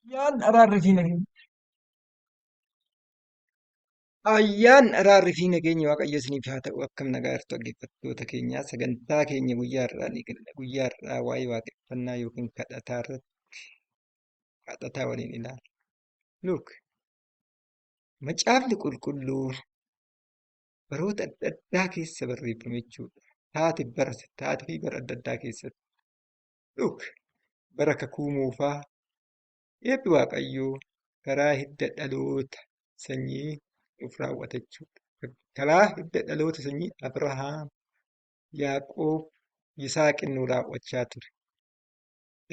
Ayyaan araarri fi nageenya. Ayyaan araarri fi nageenyi Waaqayyo isiniif haa ta'u. Akkam nagaa jirtu dhaggeeffattoota keenyaa, sagantaa keenya guyyaa har'aa ni galla. Guyyaa har'aa waa'ee waaqeffannaa yookiin kadhataa irratti kadhataa waliin ilaalla. Look, Macaafni Qulqulluu baroota adda addaa keessa barreeffame jechuudha. Taate bara taate fi bara adda addaa keessatti. Look, bara kakuu moofaa eebbi Waaqayyoo karaa hidda dhaloota sanyii nuuf raawwata jechuudha. Karaa hidda dhaloota sanyii Abrahaam, Yaaqoob, Yisaaqin nu raawwachaa ture.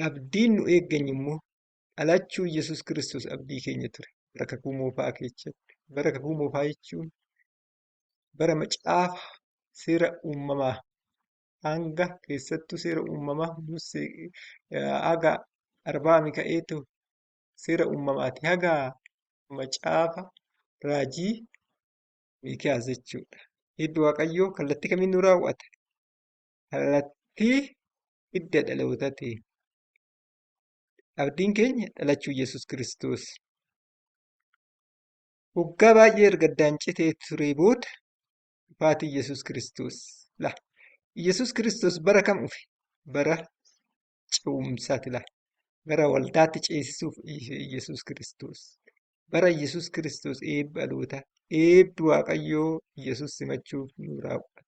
Abdiin nu eegganyu immoo dhalachuu Yesuus Kiristoos abdii keenya ture. Bara kakuu moofaa keessatti. Bara kakuu moofaa jechuun bara macaafa seera uumamaa hanga keessattuu seera uumamaa Musee haga Arbaa Mika'eetu seera uumamaati haga macaafa raajii Miikiyaas jechuudha. Eebbi Waaqayyoo kallattii kamiin nu raawwata? Kallattii hidda dhalootatiin. Abdiin keenya dhalachuu Yesuus Kiristoos. Waggaa baay'ee erga addaan citee turee booda dhufaatii Yesuus Kiristoos. La. Yesuus Kiristoos bara kam dhufe? Bara ce'umsaati la. Gara waldaatti ceesisuuf Yesuus Kiristoos. Bara Yesuus Kiristoos eebba dhalootaa, eebbi Waaqayyoo Yesuus simachuuf nu raawwata.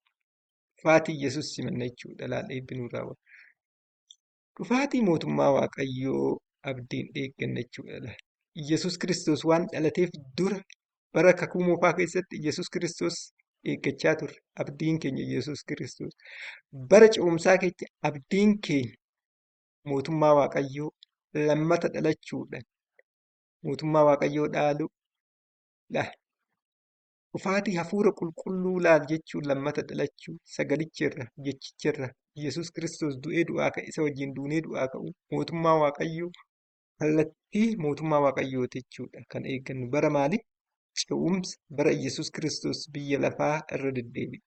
Dhufaatii Yesuus simanna jechuudha laal eebbi nu raawwata. Dhufaatii mootummaa Waaqayyoo abdiin eegganna jechuudha laal. Yesuus Kiristoos waan dhalateef dura bara kakuu moofaa keessatti Yesuus Kiristoos eeggachaa turre. Abdiin keenya Yesuus Kiristoos. Bara ce'umsaa keessa abdiin keenya mootummaa Waaqayyoo lammata dhalachuudhaan mootummaa Waaqayyoo dhaaluu dha. Dhufaatii hafuura qulqulluu laal jechuun lammata dhalachuu sagalicha irra jechicha irra Yesuus Kiristoos du'ee du'aa ka'e isa wajjin duunee du'aa ka'uu mootummaa Waaqayyoo kallattii mootummaa Waaqayyooti jechuudha kan eeggannu bara maali? Ce'umsa bara Yesuus Kiristoos biyya lafaa irra deddeebi'e.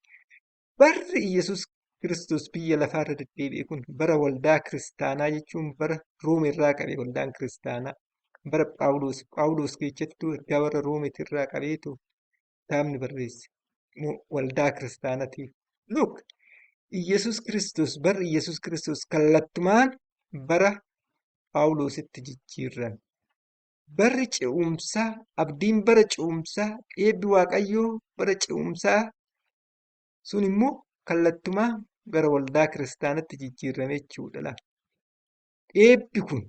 Barri Yesuus Kiristoos biyya lafaa irra deddeebi'e kun bara waldaa kiristaanaa jechuun bara Room irraa qabe waldaan kiristaanaa bara Phaawulos Phaawulos keessattuu ergaa warra Roomeeti irraa qabeetu kitaabni barreesse waldaa kiristaanatiif. Look, Yesuus Kiristoos barri Yesuus Kiristoos kallattumaan bara Phaawulositti jijjiirrame. Barri ce'umsaa, abdiin bara ce'umsaa, eebbi Waaqayyoo bara ce'umsaa sun immoo kallattumaa gara waldaa kiristaanatti jijjiirrame jechuudha. Laa. Eebbi kun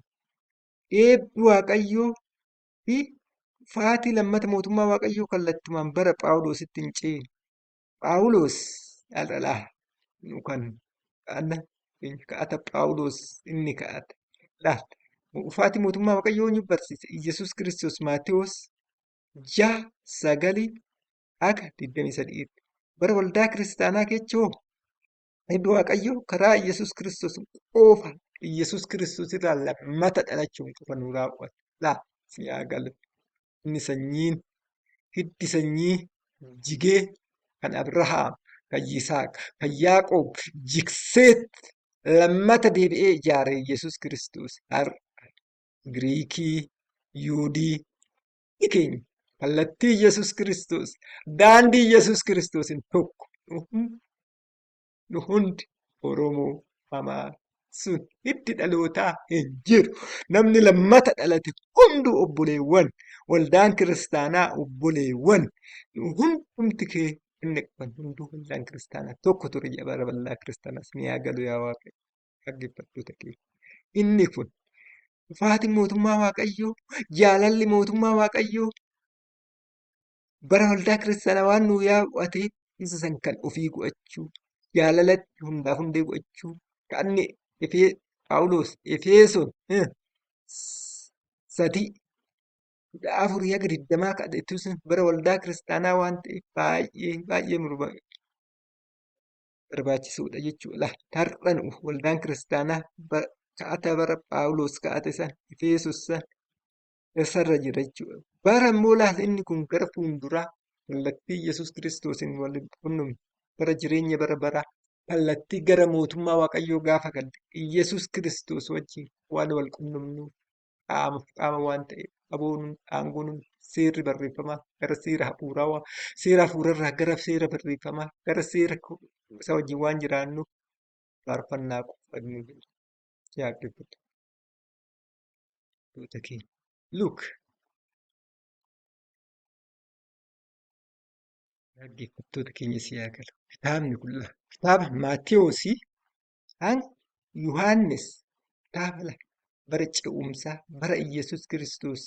eebbi Waaqayyoo fi dhufaatii lammata mootummaa Waaqayyoo kallattumaan bara Phaawulositti hin ceene. Phaawulos dhala nu kan ana ka'ata Phaawulos inni ka'ate. Laal dhufaatii mootummaa Waaqayyoo eenyu barsiise? Yesuus Kiristoos Maatewos 6 9 haga 23. Bara waldaa kiristaanaa keessa hoo eebbi Waaqayyoo karaa Yesuus Kiristoos qofa Yesuus Kiristoos irraa lammata dhalachuun qofa nu raawwata. Laa si haa galu. Inni sanyiin hiddi sanyii jigee kan Abrahaam, kan Yisaaq, kan Yaaqoob jigseet lammata deebi'ee ijaare Yesuus Kiristoos har'a Giriikii, Yuudii ni keenya kallattii Yesuus Kiristoos daandii Yesuus Kiristoosiin tokko nu hundi Oromoo, Amaara sun hiddi dhalootaa hin jiru. Namni lammata dhalate hunduu obboleewwan waldaan kiristaanaa obboleewwan nu hundumti kee inni qaban hunduu waldaan kiristaanaa tokko ture jedha bara bal'aa kiristaanaas ni haa galu yaa Waaqayyo dhaggeeffattoota keenya. Inni kun dhufaatiin mootummaa Waaqayyoo jaalalli mootummaa Waaqayyoo bara waldaa kiristaanaa waan nuu yaa'ateef isa san kan ofii go'achuu jaalalatti hundaaf hundee go'achuu kan inni Efee Phaawulos Efesoon 3 14 haga 20 kadhatu sun bara waldaa kiristaanaa waan ta'eef baay'ee baay'ee barbaachisuudha jechuudha. Har'a nu waldaan kiristaanaa ka'ata bara Phaawulos ka'ate san Efesos san isarra jira jechuudha. Bara immoo laata inni kun gara fuulduraa kallattii Yesuus Kiristoosiin wal qunnamnu bara jireenya bara baraa kallattii gara mootummaa Waaqayyoo gaafa galle Yesuus Kiristoos wajjin waan wal qunnamnuuf Qaamaaf qaama waan ta'eef aboon aangoon seerri barreeffamaa gara seera hafuuraa seera hafuurarraa gara seera barreeffamaa gara seera isa wajjin waan jiraannuuf faarfannaa qofa nu yaaddeeffatu. Keenya. Look. Dhaggeeffattoota keenya si haa galu. Kitaabni kun kitaaba Maatiyoosii hanga Yohaannis kitaaba bara ce'umsaa bara Iyyasuus Kiristoos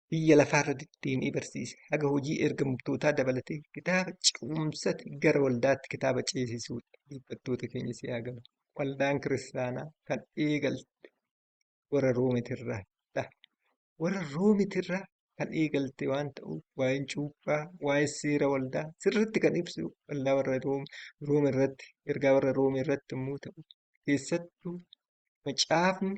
biyya lafaarra deddeemee barsiise haga hojii ergamtootaa dabalatee kitaaba ce'umsatti gara waldaatti kitaaba ceesisuudha. Dhaggeeffattoota keenya si haa galu. Waldaan kiristaanaa kan eegalte warra Roomitirraa. Warra Roomitirraa kan eegalte waan ta'uuf waa'een cuuphaa, waa'ee seera waldaa sirriitti kan ibsu waldaa warra Room irratti ergaa warra Room irratti yommuu ta'u keessattuu macaafni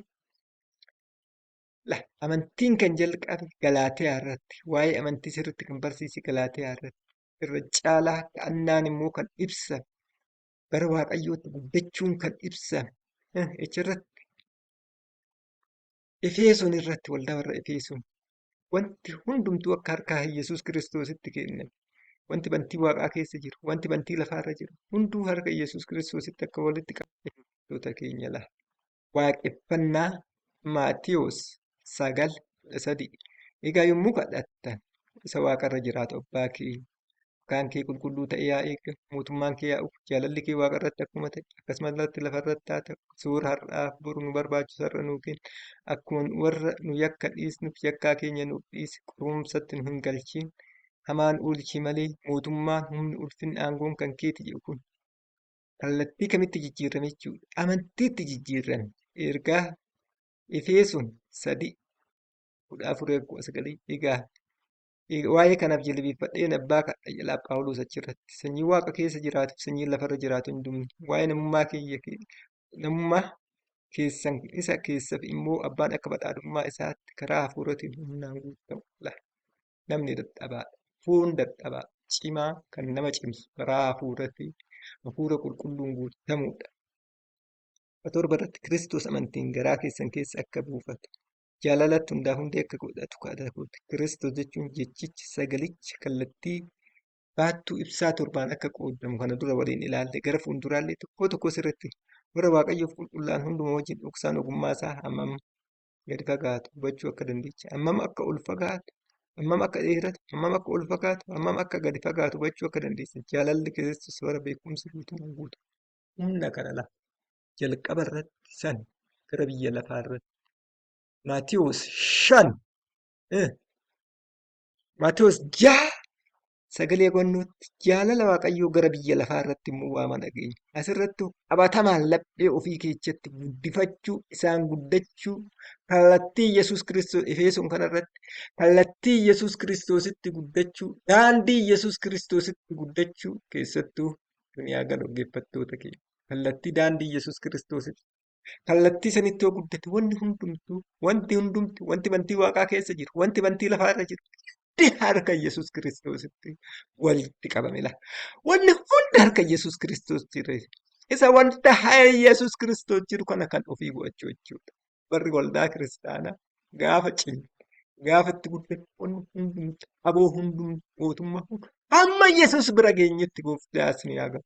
amantiin kan jalqabe Galaatiyaa irratti waa'ee amantii sirriitti kan barsiise Galaatiyaa irratti irra caalaa ka'annaan immoo kan ibsame gara Waaqayyootti guddachuun kan ibsame achirratti Efesoon irratti waldaa warra Efesoon wanti hundumtuu akka harkaa Yesuus Kiristoositti kenname. Wanti bantii waaqaa keessa jiru, wanti bantii lafaarra jiru, hunduu harka Yesuus Kiristoositti akka walitti qabame keenya laha. Waaqeffannaa Maatiyoos 9:13. Egaa yommuu kadhattan isa waaqarra jiraatu abbaa keenya maqaan kee qulqulluu ta'e yaa eegamu, mootummaan kee yaa dhufu, jaalalli kee waaqarratti akkuma ta'e akkasumas lafarratti haa ta'u. Soora har'aaf boru nu barbaachisu har'a nuu kenni. Akkuma warra nu yakka dhiisnuuf yakkaa keenya nuuf dhiisi. Qorumsatti nu hin galchin. Hamaan oolchi malee mootummaan humni ulfinni aangoon kan keeti jedhu kun kallattii kamitti jijjiirame jechuudha. Amantiitti jijjiirame. Ergaa Efesoon 3:14-19 egaa waa'ee kanaaf jilbeeffadheen abbaa kadha jedha Phaawulos achirratti. Sanyii waaqa keessa jiraatuuf sanyii lafarra jiraatu hundumni waa'ee namummaa kiyya namummaa keessan isa keessaaf immoo abbaan akka badhaadhummaa isaatti karaa hafuuratiin humnaan guutamu. Namni dadhabaadha. Foon dadhabaa cimaa kan nama cimsu karaa hafuuratiin hafuura qulqulluun guutamuudha. 7 irratti Kiristoos amantiin garaa keessan keessa akka buufatu jaalalatti hundaa hundee akka godhatu kadhatuuti. Kiristoos jechuun jechicha sagalicha kallattii baattuu ibsaa torbaan akka qoodamu kana dura waliin ilaalle gara fuulduraallee tokko tokko sirriitti warra Waaqayyoof qulqullaa'an hunduma wajjin dhoksaan ogummaa isaa hammam gadi fagaatu hubachuu akka dandeecha hammam akka ol fagaatu hammam akka dheeratu hammam akka ol fagaatu hammam akka gadi fagaatu hubachuu akka dandeessan jaalalli Kiristoos warra beekumsa guutummaan guutu humna kana lafa jalqaba irratti san gara biyya lafaa irratti Maatiyoos 5 Maatiyoos 6 sagalee gonnootti jaalala Waaqayyoo gara biyya lafaa irratti immoo waama dhageenya. Asirratti qabatamaan laphee ofii keessatti guddifachuu, isaan guddachuu, kallattii Yesuus Kiristoos Efesoon kanarratti kallattii Yesuus Kiristoositti guddachuu, daandii Yesuus Kiristoositti guddachuu keessattuu duniyaa galu dhaggeeffattoota keenya. Kallattii daandii Yesuus Kiristoositti kallattii sanitti yoo guddate wanni hundumtuu wanti hundumti wanti bantii waaqaa keessa jiru wanti bantii lafaa irra jiru hundi harka Yesuus Kiristoositti walitti qabame la. Wanni hundi harka Yesuus Kiristoos jira. Isa wanta Yesuus Kiristoos jiru kana kan ofii go'achuu jechuudha. Barri waldaa kiristaanaa gaafa cime gaafa itti guddate wanni hundumti aboo hundumti mootummaa hundi hamma Yesuus bira geenyetti gooftaa isin yaa galu.